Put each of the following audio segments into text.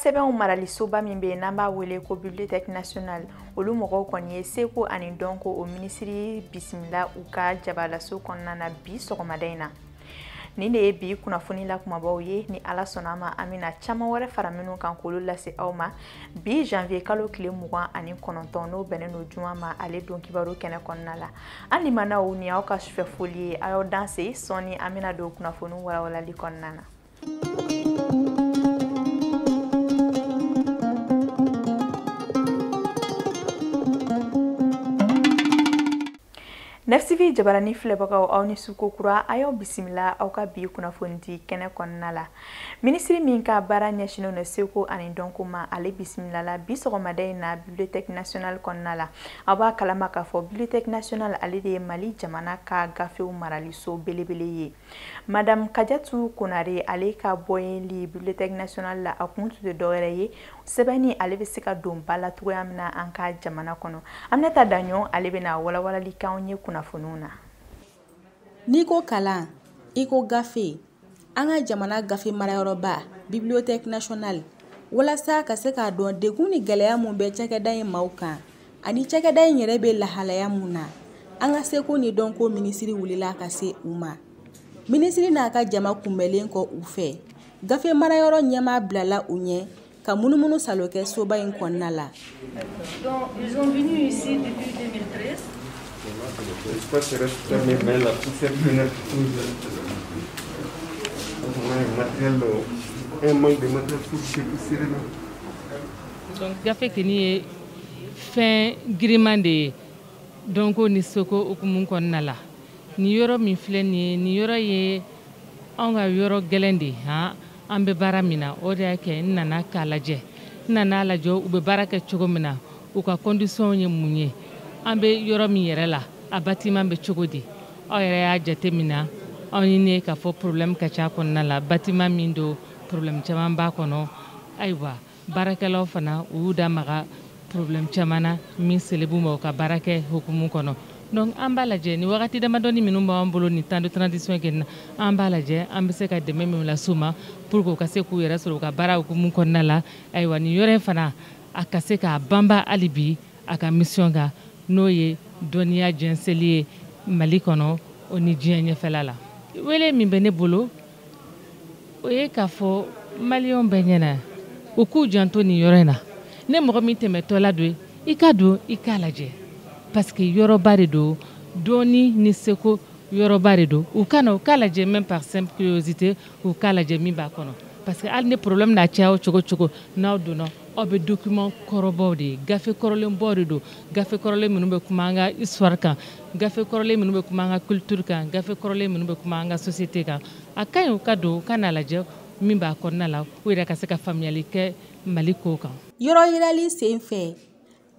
sɛbɛnw maralisoba min bɛ yen n'an b'a wele ko Bibliothèque nationale, olu mɔgɔw kɔni ye seko ani dɔnko o minisiri bisimila u ka jabalaso kɔnɔna na bi sɔgɔmada in na. Nin de ye bi kunnafoni la kumabaw ye. Ni Ala sɔnna a ma, an bɛna caman wɛrɛ fara minnu kan k'olu lase aw ma bi janvier kalo tile 29, n'o bɛnnen don juma ma, ale don kibaru kɛnɛ kɔnɔna la. An limanaw, ni aw ka sufɛ foli ye, a y'aw danse. Sɔɔni an bɛna don kunnafoni walawalali kɔnɔna na. Nef TV jabarani filɛbagaw, aw ni suko kura, a y'aw bisimila aw ka bi kunnafoni di kɛnɛ kɔnɔna la. Minisiri min ka baara ɲɛsinnen don seko ani dɔnko ma, ale bisimila la bi sɔgɔmada in na Bibliothèque nationale kɔnɔna la. Aw b'a kalama k'a fɔ Bibliothèque nationale, ale de ye Mali jamana ka gafew maraliso belebele ye. Madame Kadiatou Konare, ale ka bɔyeli Bibliothèque nationale la, a kun tun tɛ dɔwɛrɛ ye, sɛbɛnni ale bɛ se ka don ba la cogoya min na an ka jamana kɔnɔ. Aminata Daɲɔ, ale bɛna walawalali k'anw ye kunnafoniw na. N'i ko kalan, i ko gafe. An ka jamana gafe marayɔrɔba, Bibliothèque nationale, walasa ka se k'a dɔn degun ni gɛlɛya mun bɛ cakɛda in maaw kan ani cakɛda in yɛrɛ bɛ lahalaya mun na, an ka seko ni dɔnko minisiri wulila ka se u ma. Minisiri n'a ka jama kunbɛnlen kɔ u fɛ, gafe marayɔrɔ ɲɛmaa bilala u ɲɛ ka munumunu salo kɛ soba in kɔnɔna la. Donc, ils ont venu ici depuis 2013. L'espace reste fermé, mais la poussière pénètre toujours. Donc, on a un matériel, un manque de matériel pour dépoussiérer. Donc, gafe kɔni ye fɛn giriman de ye dɔnko ni seko hukumu kɔnɔna la. Nin yɔrɔ min filɛ nin ye, nin yɔrɔ ye anw ka yɔrɔ gɛlɛn de ye han, an bɛ baara min na. O de y'a kɛ n nana k'a lajɛ, n nana lajɛ u bɛ baara kɛ cogo min na, u ka condition ye mun ye, an bɛ yɔrɔ min yɛrɛ la, a bâtiment bɛ cogo di. Aw yɛrɛ y'a jate min na, aw ni ne k'a fɔ problème ka ca kɔnɔna la. Bâtiment min don, problème caman b'a kɔnɔ. Ayiwa, baarakɛlaw fana, u y'u da maga problème caman na min selen ma u ka baara kɛ hukumu kɔnɔ. Donc an b'a lajɛ ni wagati damadɔni minnu b'an bolo, ni temps de transition kɛ na, an b'a lajɛ an bɛ se ka dɛmɛ min las'u ma pour que u ka se k'u yɛrɛ sɔrɔ u ka baara hukumu kɔnɔna la. Ayiwa, nin yɔrɔ in fana, a ka se k'a banba hali bi a ka mission kan, n'o ye dɔnniya jɛnsɛnli ye Mali kɔnɔ, o ni diɲɛ ɲɛfɛla la. Wele min bɛ ne bolo, o ye k'a fɔ maliyɛnw bɛɛ ɲɛna, u k'u janto nin yɔrɔ in na. Ne mɔgɔ min tɛmɛtɔla don, i ka don i k'a lajɛ, parce que yɔrɔba de don, dɔɔni ni seko yɔrɔba de don. U ka na u k'a lajɛ, même par simple curiosité, u k'a lajɛ min b'a kɔnɔ, parce que hali ni problème n'a caya o cogo cogo, n'aw donna, aw bɛ document kɔrɔbaw de ye, gafe kɔrɔlenbaw de don, gafe kɔrɔlen minnu bɛ kuma an ka histoire kan, gafe kɔrɔlen minnu bɛ kuma an ka culture kan, gafe kɔrɔlen minnu bɛ kuma an ka société kan. A ka ɲi u ka don u ka n'a lajɛ min b'a kɔnɔna la, u yɛrɛ ka se ka faamuyali kɛ Mali ko kan. Yɔrɔ yirali sen fɛ,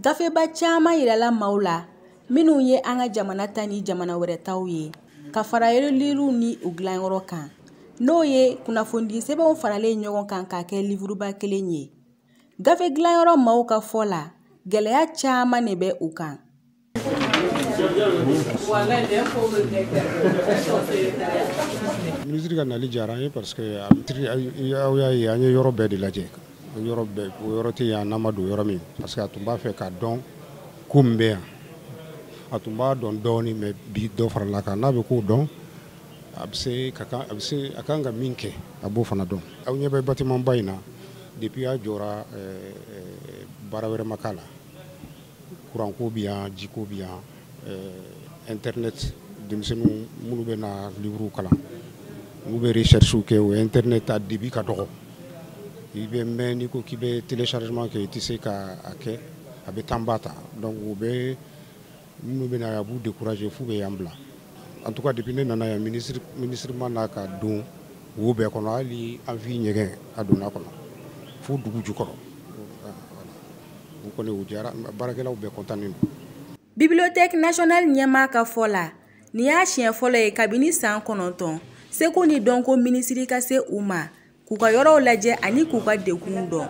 gafeba caman yirala maaw la minnu ye an ka jamana ta ni jamana wɛrɛ taw ye, ka fara yɔrɔliriw ni u dilanyɔrɔ kan, n'o ye kunnafoni sɛbɛnw faralen ɲɔgɔn kan k'a kɛ livuruba kelen ye. Gafe dilanyɔrɔ maaw ka fɔ la, gɛlɛya caman de bɛ u kan. Minisiri ka nali diyara an ye, parce que aw y'a ye, an ye yɔrɔ bɛɛ de lajɛ, yɔrɔ bɛɛ, o yɔrɔ tɛ yan n'an ma don yɔrɔ min, parce que a tun b'a fɛ k'a dɔn ko min bɛ yan. A tun b'a dɔn dɔɔnin, mais bi dɔ farala kan. N'a bɛ k'o dɔn, a bɛ se ka kan, a bɛ se a kan ka min kɛ, a b'o fana dɔn. Aw ɲɛ bɛ bâtiment ba in na, depuis a jɔra, baara wɛrɛ ma k'a la. Courant ko bɛ yan, jiko bɛ yan, internet, denmisɛnninw minnu bɛ na livre kalan, n'u bɛ recherche kɛ, o internet a débit ka dɔgɔ. I bɛ mɛn, n'i ko k'i bɛ téléchargement kɛ, i tɛ se ka a kɛ, a bɛ temps ba ta. Donc u bɛ minnu bɛ na, a b'u décourager f'u bɛ yan bila. En tout cas, depuis ne nana yan, ministre ma na ka don wo bɛɛ kɔnɔ, hali amphi ɲɛgɛn a donna kɔnɔ fo dugu jukɔrɔ. O kɔni, o diyara baarakɛlaw bɛɛ, content don. Bibliothèque nationale ɲɛmaa ka fɔ la, nin y'a siɲɛ fɔlɔ ye kabini san 9, seko ni dɔnko minisiri ka se u ma k'u ka yɔrɔw lajɛ ani k'u ka degunw dɔn.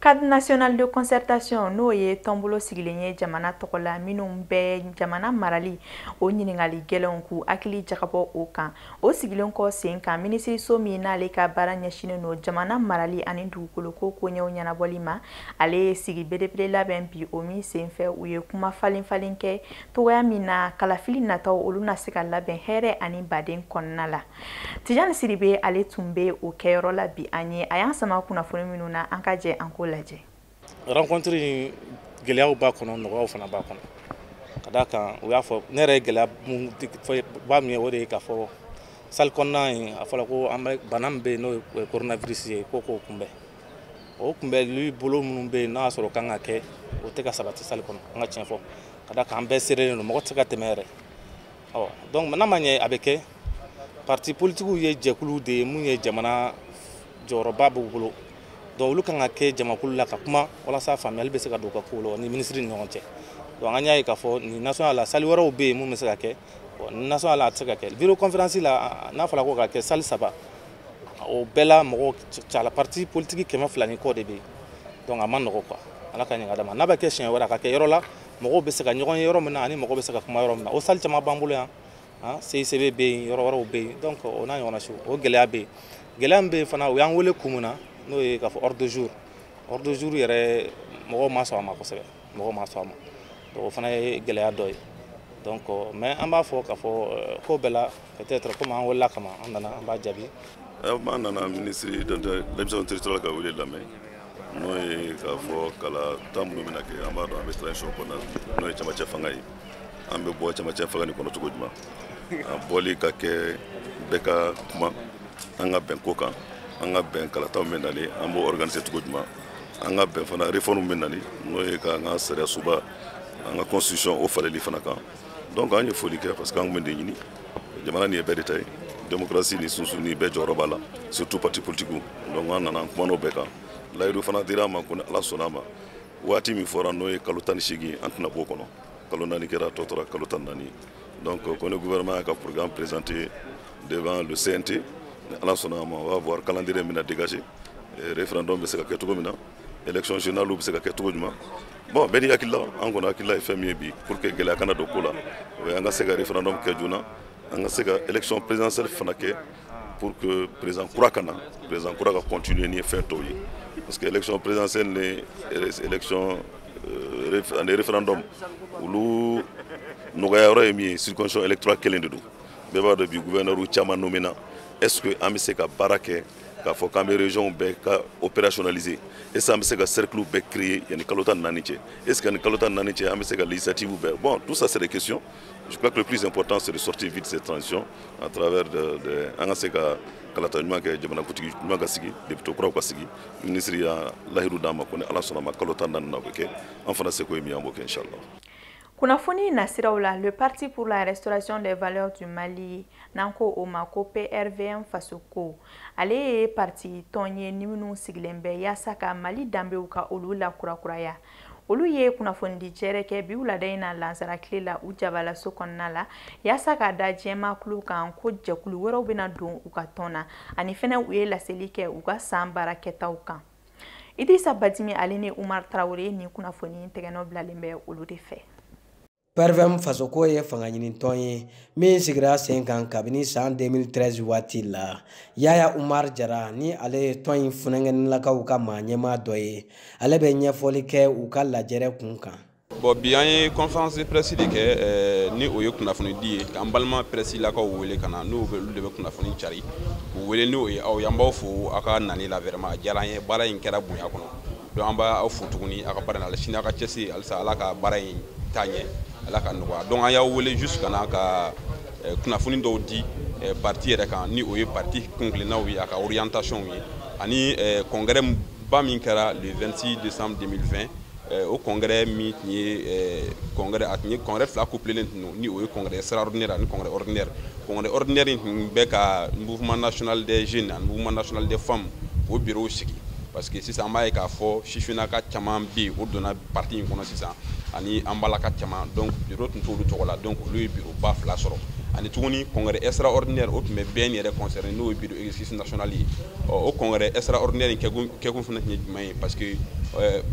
Cadre national de concertation, n'o ye tɔnbolo sigilen ye jamana tɔgɔ la, minnu bɛ jamana marali o ɲininkali gɛlɛnw k'u hakili jagabɔ o kan, o sigilen kɔ sen kan, minisiriso min n'ale ka baara ɲɛsinnen don jamana marali ani dugukoloko koɲɛw ɲɛnabɔli ma, ale ye sigi belebele labɛn bi, o min senfɛ u ye kuma falen falen kɛ togoya min na kalafili nataw olu na se ka labɛn hɛrɛ ani baden kɔnɔna la. Tijani Sidibe, ale tun bɛ o kɛyɔrɔ la bi an ye, a y'an sama kunnafoni minnu na, an ka jɛ an k'o lajɛ. Rencontre in, gɛlɛyaw b'a kɔnɔ, nɔgɔyaw fana b'a kɔnɔ. Ka d'a kan, u y'a fɔ, ne yɛrɛ ye gɛlɛya ba min ye, o de ye k'a fɔ salle kɔnɔna in, a fɔra ko an bɛ bana min bɛ yen, n'o ye coronavirus ye, ko k'o kunbɛn. O kunbɛnli bolo minnu bɛ yen, n'a y'a sɔrɔ o kan ka kɛ, o tɛ ka sabati salle kɔnɔ. An ka tiɲɛ fɔ, ka d'a kan an bɛɛ seerelen don, mɔgɔ tɛ se ka tɛmɛ yɛrɛ. Ɔ donc n'a ma ɲɛ a bɛ kɛ, parti politiques ye jɛkulu de ye mun ye jamana jɔyɔrɔba b'u bolo. Donc olu kan ka kɛ jamakulu la ka kuma walasa faamuyali bɛ se ka don u ka kow la ni minisiri ni ɲɔgɔn cɛ. Donc an y'a ye k'a fɔ nin national la, salle wɛrɛw bɛ yen mun bɛ se ka kɛ. Bon, national la, a tɛ se ka kɛ. Vidéoconférence la, n'a fɔra ko ka kɛ salle saba, o bɛɛ la mɔgɔw cala, parti politique 200 ni kɔ de bɛ yen. Donc a ma nɔgɔ quoi. Ala ka ɲɛ d'a ma. N'a bɛ kɛ siɲɛ wɛrɛ, a ka kɛ yɔrɔ la mɔgɔw bɛ se ka ɲɔgɔn ye yɔrɔ min na, ani mɔgɔw bɛ se ka kuma yɔrɔ min na. O salle caman b'an bolo yan, CICB bɛ yen, yɔrɔ wɛrɛw bɛ yen. Donc o n'a ɲɔgɔnna si, o gɛlɛya bɛ yen. Gɛlɛya min bɛ yen fana, u y'an wele kun min na, n'o ye k'a fɔ ordre du jour, ordre du jour yɛrɛ, mɔgɔw ma sɔn a ma kosɛbɛ, mɔgɔw ma sɔn a ma. Donc o fana ye gɛlɛya dɔ ye. Donc mais an b'a fɔ k'a fɔ ko bɛɛ la, peut-être komi an welela kama, an nana, an b'a jaabi. An nana ministre de l'administration territoriale ka wele lamɛn, n'o ye k'a fɔ kala tan minnu bɛna kɛ. An b'a dɔn an bɛ transition kɔnɔna, n'o ye camancɛ fanga ye. An bɛ bɔ camancɛ fanga nin kɔnɔ cogo jumɛn? A bɔli ka kɛ bɛɛ ka kuma, an ka bɛn ko kan, an ka bɛn kalataw bɛ nalen, an b'o organiser cogo jumɛn, an ka bɛn fana réforme bɛ nali, n'o ye k'an ka sariya soba, an ka constitution, o faleli fana kan. Donc an ye foli kɛ, parce que an kun bɛ de ɲini jamana nin ye bɛɛ de ta ye. Démocratie ni sunsun ni bɛɛ jɔyɔrɔ b'a la, surtout parti politique. Donc an nana, an kumana o bɛɛ kan. Layidu fana dira an ma ko ni Ala sɔnna a ma, waati min fɔra, n'o ye kalo 18, an tɛna bɔ o kɔnɔ. Kalo 4 kɛra, tɔ tora kalo 14. Donc ko ni gouvernement y'a ka programme présenté devant le CNT, ni Ala sɔnna a ma, on va voir calendrier min na dégager, référendum bɛ se ka kɛ cogo min na, élection générale bɛ se ka kɛ cogo jumɛn. Bon, bɛɛ n'i hakilila. An kɔni hakilila ye fɛn min ye bi, pour que gɛlɛya kana don ko la, o ye an ka se ka référendum kɛ joona, an ka se ka élection présidentielle fana kɛ, pour que président kura ka na, président kura ka continuer ni fɛn tɔw ye. Parce que élection présidentielle ni élection ani référendum, olu nɔgɔya yɔrɔ ye min ye, circonscription électorale kelen de don. Bɛɛ b'a dɔn bi gouverneur caman nommé na. Est ce que an bɛ se ka baara kɛ k'a fɔ k'an bɛ région bɛɛ ka opérationnaliser? Est ce que an bɛ se ka cercle bɛɛ créer yanni kalo 14 cɛ? Est ce que yanni kalo 14 cɛ, an bɛ se ka législative bɛɛ? Bon, tout ça, c'est des questions. Je crois que le plus important, c'est de sortir vite cette transition à travers de an ka se ka kalata ɲuman kɛ, jamanakuntigi ɲuman ka sigi, député kuraw ka sigi. Ministre y'a lahidu d'an ma ko ni Ala sɔnna ma, kalo 14 na, o bɛ kɛ. An fana seko ye min ye, an b'o kɛ, inchallah. Kunnafoni nasiraw la, le Parti pour la restauration des valeurs du Mali, n'an ko o ma ko PRVM Fasoko, ale ye parti tɔn ye ni minnu sigilen bɛ yaasa ka Mali danbew ka olu lakurakuraya. Olu ye kunnafonidi cɛrɛ kɛ bi wulada in na lansara tile la u jabalaso kɔnɔna la, yaasa k'a da jɛma kulu kan ko jɛkulu wɛrɛw bɛna don u ka tɔn na, ani fɛnɛ u ye laseli kɛ u ka san baara kɛtaw kan. Idrissa Badimi, ale ni Umar Tarawele, ni kunnafoni tɛgɛnɔ bilalen bɛ olu de fɛ. PRVM Fasoko ye fanga ɲinitɔn ye min sigira sen kan kabini san 2013 waati la. Yaya Umar Jara, ni ale ye tɔn in funɛngɛnilakaw ka maa ɲɛmaa dɔ ye, ale bɛ ɲɛfɔli kɛ u ka lajɛrɛ kun kan. Bon, bi an ye conférence de presse de kɛ, ni o ye kunnafoni di ye, k'an balima presse lakaw wele ka na, n'o olu de bɛ kunnafoni cari, k'u wele. N'o ye aw ye, an b'aw fo aw ka nali la. Vraiment, a diyara an ye, baara in kɛra bonya kɔnɔ. Donc an b'aw fo tuguni aw ka baara in na. Sini aw ka cɛsiri halisa, Ala ka baara in taa ɲɛ, Ala ka nɔgɔya. Donc an y'aw wele juste ka na ka kunnafoni dɔw di parti yɛrɛ kan, ni o ye parti kunkilennaw ye, a ka orientation ye, ani congrès ba min kɛra le 26 décembre 2020. O congrès min tun ye congrès, a tun ye congrès fila couplé tun don, ni o ye congrès extraordinaire ani congrès ordinaire. Congrès ordinaire in tun bɛ ka Mouvement national des jeunes ani Mouvement national des femmes o bureau sigi, parce que sisan an b'a ye k'a fɔ sifinnaka caman bɛ yen, o donna parti in kɔnɔ sisan, ani an balaka caman. Donc bureau tun t'olu tɔgɔ la, donc olu ye bureau ba fila sɔrɔ. Ani tuguni congrès extraordinaire o tun bɛ BN yɛrɛ concerné, n'o ye bureau exécutif national ye. Ɔ, o congrès extraordinaire in kɛkun fana tun ye jumɛn ye? Parce que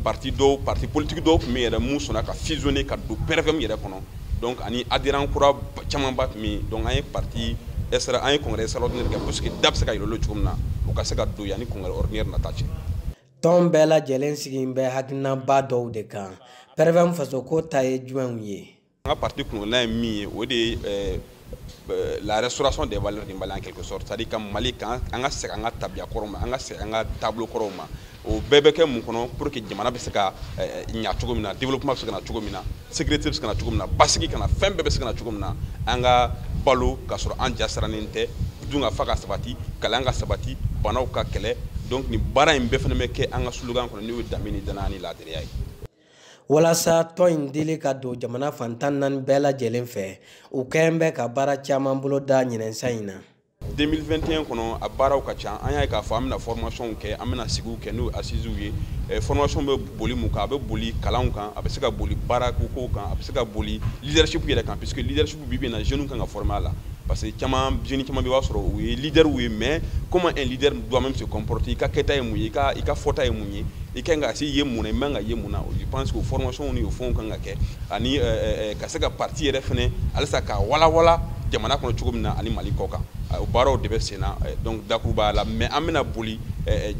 parti dɔw, parti politique dɔw tun bɛ yɛrɛ mun sɔnna ka fusionner ka don PRVM yɛrɛ kɔnɔ. Donc ani adhérent kura camanba tun bɛ yen. Donc an ye parti extra, an ye congrès extraordinaire kɛ pour que da bɛ se ka yɛlɛ olu cogo min na, o ka se ka don yanni congrès ordinaire nata cɛ. Tɔn bɛɛ lajɛlen sigilen bɛ hakilinaba dɔw de kan. PRVM fasoko ta ye jumɛnw ye? An ka parti kunkolona ye min ye, o de ye la restauration des valeurs du Mali en quelque sorte, c'est-à-dire ka Mali kan an ka segin an ka tabiya kɔrɔw ma, an ka segin an ka taabolo kɔrɔw ma. O bɛɛ bɛ kɛ mun kɔnɔ? Pour que jamana bɛ se ka ɲa cogo min na, développement bɛ se ka na cogo min na, sécurité bɛ se ka na cogo min na, basigi ka na, fɛn bɛɛ bɛ se ka na cogo min na, an ka balo ka sɔrɔ an ja sirannen tɛ, dun ka fa ka sabati, kalan ka sabati, banaw ka kɛlɛ. Donc nin baara in bɛɛ fana bɛ kɛ an ka slogan kɔnɔ, n'o ye danbe ni danaya ni laadiriya ye. Walasa tɔn in dili ka don jamana fan 14 bɛɛ lajɛlen fɛ, u kɛn bɛ ka baara caman bolo da ɲinɛnsa in na. 2021 kɔnɔ, a baaraw ka ca. An y'a ye k'a fɔ an bɛna formation kɛ, an bɛna sigiw kɛ, n'o ye assises ye. Formation bɛ boli mun kan? A bɛ boli kalanw kan, a bɛ se ka boli baara kow kan, a bɛ se ka boli leadership yɛrɛ kan, puisque leadership bi bi in na, jeunes kan ka former a la, parce que caman, jeune caman bɛ, i b'a sɔrɔ u ye leader ye, mais comment un leader doit même se comporter, i ka kɛta ye mun ye, i ka fɔta ye mun ye, i kan ka se ye mun na, i man ka ye mun na. Je pense que o formation ni o fɛnw kan ka kɛ, ani ka se ka parti yɛrɛ fɛnɛ halisa k'a walawala jamana kɔnɔ cogo min na ani Mali kɔ kan. O baaraw de bɛ sen na. Donc dakuruba la, mais an bɛna boli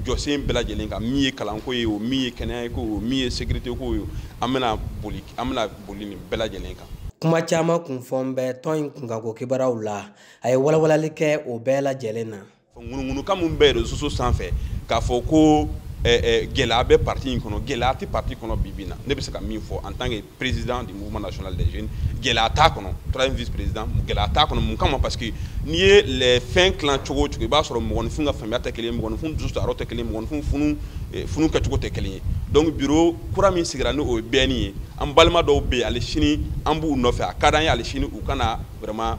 jɔsen bɛɛ lajɛlen kan, min ye kalanko ye o, min ye kɛnɛya ko ye o, min ye sécurité ko ye o, an bɛna boli nin bɛɛ lajɛlen kan. Kuma caman kun fɔn bɛ tɔn in kunkanko kibaruyaw la, a ye walawalali kɛ o bɛɛ lajɛlen na. Ŋunuŋunukan min bɛ réseaux sociaux sanfɛ k'a fɔ ko gɛlɛya bɛ parti in kɔnɔ, gɛlɛya tɛ parti kɔnɔ. Bi bi in na, ne bɛ se ka min fɔ en tant que président du Mouvement national des jeunes, gɛlɛya t'a kɔnɔ. Troisième vice président, gɛlɛya t'a kɔnɔ. Mun kama? Parce que n'i ye les fɛn tilan cogo o cogo, i b'a sɔrɔ mɔgɔninfin ka faamuya tɛ kelen ye, mɔgɔninfin dusu tayɔrɔ tɛ kelen ye, mɔgɔninfin funu kɛcogo tɛ kelen ye. Donc bureau kura min sigira, ni o ye BN ye, an balima dɔw bɛ yen, hali sini an b'u nɔfɛ. A ka d'an ye hali sini u kana vraiment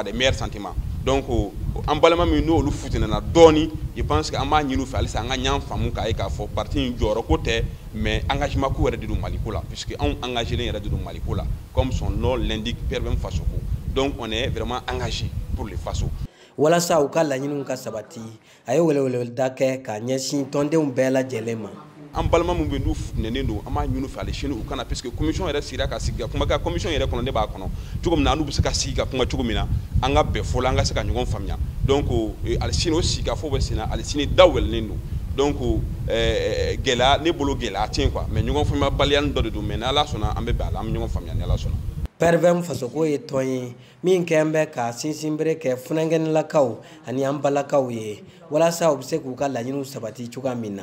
des meilleurs sentiments. Donc an balima min n'olu futinɛna dɔɔni, je pense que an b'a ɲini u fɛ halisa an ka ɲɔgɔn faamu, k'a ye k'a fɔ parti in jɔyɔrɔ ko tɛ, mais engagement ko yɛrɛ de don Mali ko la, puisque anw engagé yɛrɛ de don Mali ko la, comme son nom l'indique, PRVM Fasoko. Donc on est vraiment engagé pour le Faso. Walasa u ka laɲiniw ka sabati, a ye weleweleda kɛ k'a ɲɛsin tɔndenw bɛɛ lajɛlen ma. An balima min bɛ yen n'u futinɛnen don, an b'a ɲini u fɛ hali sini u kana, puisque commission yɛrɛ sigira ka sigi ka kuma kɛ. Commission yɛrɛ kɔnɔ, ne b'a kɔnɔ cogo min na, an n'u bɛ se ka sigi ka kuma cogo min na, an ka bɛn fɔ la, an ka se ka ɲɔgɔn faamuya. Donc hali sini o sigikafɔ bɛ sen na, hali sini da yɛlɛlen don. Donc gɛlɛya, ne bolo gɛlɛya tɛ yen quoi, mais ɲɔgɔn faamuyabaliya dɔ de don. Mais ni Ala sɔnna, an bɛ bɛn a la, an bɛ ɲɔgɔn faamuya ni Ala sɔnna. PRVM fasoko ye tɔn ye min kɛn bɛ ka sinsinbere kɛ funankɛnilakaw ani an balakaw ye, walasa u bɛ se k'u ka laɲiniw sabati cogoya min na.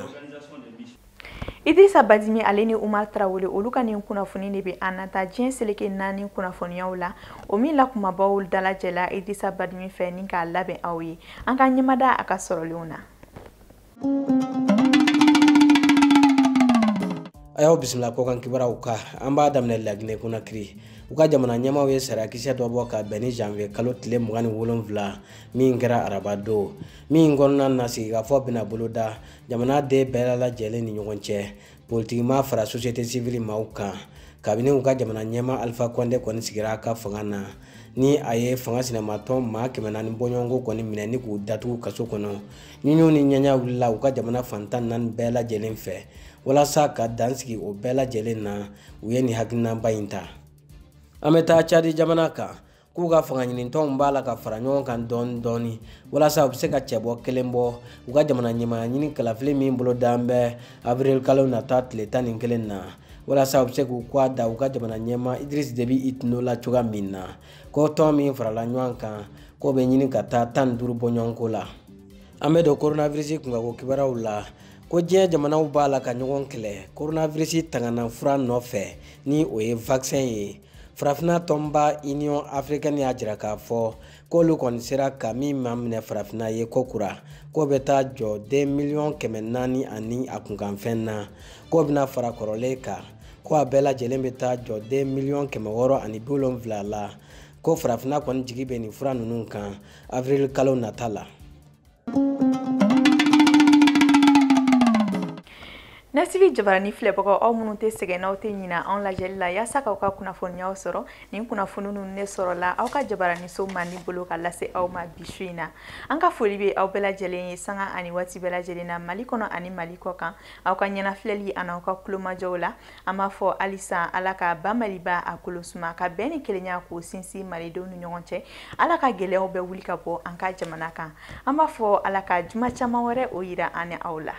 Idrissa Badimi, ale ni Umar Tarawele, olu ka nin kunnafoni de bɛ an nata diɲɛ seleke naani kunnafoniyaw la, o min la kumabaw dalajɛla Idrissa Badimi fɛ ni k'a labɛn aw ye. An ka ɲɛmada a ka sɔrɔlenw na. A y'aw bisimila kɔkan kibaruyaw kan. An b'a daminɛ Laginɛ Konakiri. U ka jamana ɲɛmaw ye sariyakisɛ dɔ bɔ ka bɛn ni janvier kalo tile 27 min kɛra araba don min kɔnɔna na, sigikafɔ bɛna boloda jamana den bɛɛ lajɛlen ni ɲɔgɔn cɛ, politikima fara société civile maaw kan. Kabini u ka jamana ɲɛma Alpha Condé kɔni sigira a ka fanga na, ni a ye fanga sinamatɔn maa 400 bɔɲɔgɔnko kɔni minɛ ni k'u datugu kaso kɔnɔ, ɲuɲu ni ɲɛɲa wulila u ka jamana fan 14 bɛɛ lajɛlen fɛ. Walasa ka dan sigi o bɛɛ lajɛlen na, u ye nin hakilinaba in ta. An bɛ taa Cadi jamana kan, k'u ka fanga ɲinitɔnw b'a la ka fara ɲɔgɔn kan dɔɔni dɔɔni walasa u bɛ se ka cɛbɔ kelen bɔ u ka jamana ɲɛmaaya ɲini kalafili min bolo dan bɛ avril kalo nata tile 11 na, walasa u bɛ se k'u kɔ da u ka jamana ɲɛma Idriss Déby Itno la cogoya min na. Ko tɔn min farala ɲɔgɔn kan, k'o bɛ ɲini ka taa 15 bɔɲɔgɔnko la. An bɛ don coronavirus kunkanko kibaruyaw la, ko diɲɛ jamanaw b'a la ka ɲɔgɔn kɛlɛ coronavirus tangana fura nɔfɛ, ni o ye vaccin ye. Farafinna tɔnba Union africaine y'a jira k'a fɔ k'olu kɔni sera ka min maminɛ farafinna ye kokura, k'o bɛ taa jɔ den miliyɔn 400 ani a kunkanfɛn na, k'o bɛna fara kɔrɔlen kan, ko a bɛɛ lajɛlen bɛ taa jɔ den miliyɔn 670 la. Ko farafinna kɔni jigi bɛ nin fura ninnu kan avril kalo nata la. Nasibi jabarani filɛbagaw, aw minnu tɛ sɛgɛn n'aw tɛ ɲina anw lajɛli la yaasa k'aw ka kunnafoniyaw sɔrɔ, nin kunnafoni ninnu ne sɔrɔla aw ka jabaraniso mandi bolo ka lase aw ma bi su in na. An ka foli bɛ aw bɛɛ lajɛlen ye sanga ani waati bɛɛ lajɛlen na, Mali kɔnɔ ani Mali kɔ kan, aw ka ɲɛnafilɛli ani aw ka kulomajɔw la. An b'a fɔ halisa, Ala ka ba Maliba a kolo suma, ka bɛn ni kelenya k'o sinsin malidenw ni ɲɔgɔn cɛ. Ala ka gɛlɛyaw bɛɛ wuli ka bɔ an ka jamana kan. An b'a fɔ, Ala ka juma caman wɛrɛ o yira an ni aw la.